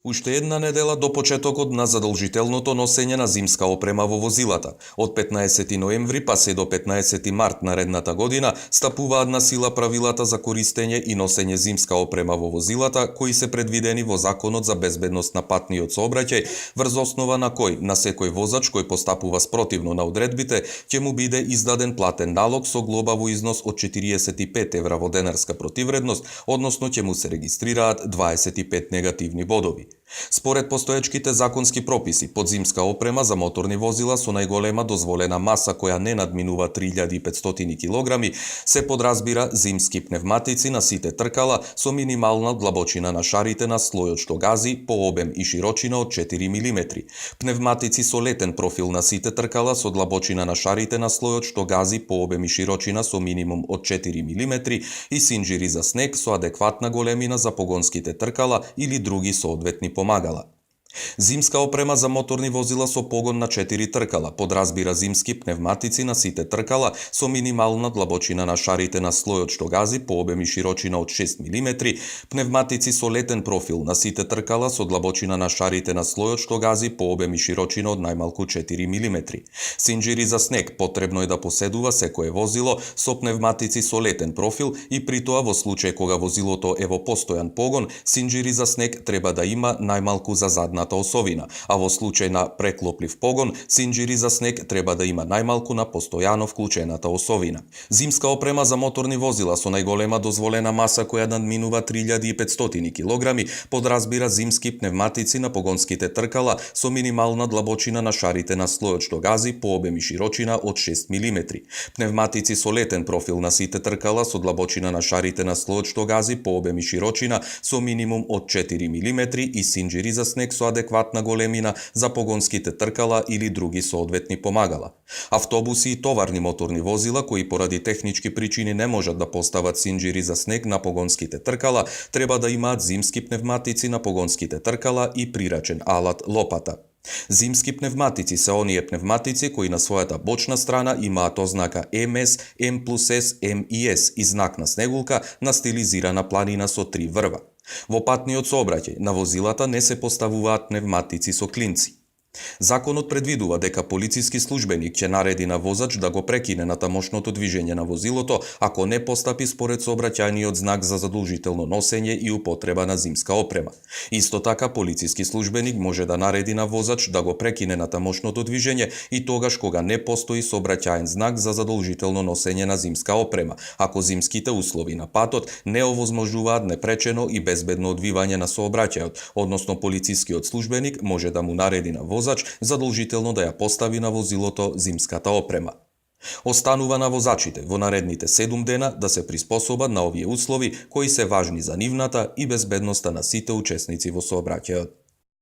Уште една недела до почетокот на задолжителното носење на зимска опрема во возилата. Од 15 ноември па се до 15 март наредната година стапуваат на сила правилата за користење и носење зимска опрема во возилата, кои се предвидени во Законот за безбедност на патниот сообраќај, врз основа на кој на секој возач кој постапува спротивно на одредбите ќе му биде издаден платен налог со глоба во износ од 45 евра во денарска противредност, односно ќе му се регистрираат 25 негативни бодови. Според постоечките законски прописи, подзимска опрема за моторни возила со најголема дозволена маса која не надминува 3500 килограми се подразбира зимски пневматици на сите тркала со минимална длабочина на шарите на слојот што гази по обем и широчина од 4 мм, пневматици со летен профил на сите тркала со длабочина на шарите на слојот што гази по обем и широчина со минимум од 4 мм и синџири за снег со адекватна големина за погонските тркала или други соодветни помагала. Зимска опрема за моторни возила со погон на 4 тркала подразбира зимски пневматици на сите тркала со минимална длабочина на шарите на слојот што гази по обем и широчина од 6 мм, пневматици со летен профил на сите тркала со длабочина на шарите на слојот што гази по обем и широчина од најмалку 4 мм. Синџири за снег потребно е да поседува секое возило со пневматици со летен профил и при тоа во случај кога возилото е во постојан погон, синџири за снег треба да има најмалку за задна осовина, а во случај на преклоплив погон, синџири за снег треба да има најмалку на постојано вклучената осовина. Зимска опрема за моторни возила со најголема дозволена маса која надминува 3500 килограми подразбира зимски пневматици на погонските тркала со минимална длабочина на шарите на слојот што гази по обем и широчина од 6 мм, пневматици со летен профил на сите тркала со длабочина на шарите на слојот што гази по обем и широчина со минимум од 4 мм и синџири за снег со адекватна големина за погонските тркала или други соодветни помагала. Автобуси и товарни моторни возила кои поради технички причини не можат да постават синџири за снег на погонските тркала, треба да имаат зимски пневматици на погонските тркала и прирачен алат лопата. Зимски пневматици се оние пневматици кои на својата бочна страна имаат ознака МС, М+С, М и С и знак на снегулка на стилизирана планина со 3 врва. Во патниот сообраќај на возилата не се поставуваат пневматици со клинци. Законот предвидува дека полициски службеник ќе нареди на возач да го прекине натамошното движење на возилото ако не постапи според сообраќајниот знак за задолжително носење и употреба на зимска опрема. Исто така полициски службеник може да нареди на возач да го прекине натамошното движење и тогаш кога не постои сообраќаен знак за задолжително носење на зимска опрема, ако зимските услови на патот не овозможуваат непречено и безбедно одвивање на сообраќајот, односно полицискиот службеник може да му нареди на возач задолжително да ја постави на возилото зимската опрема. Останува на возачите во наредните 7 дена да се приспособат на овие услови кои се важни за нивната и безбедноста на сите учесници во сообраќајот.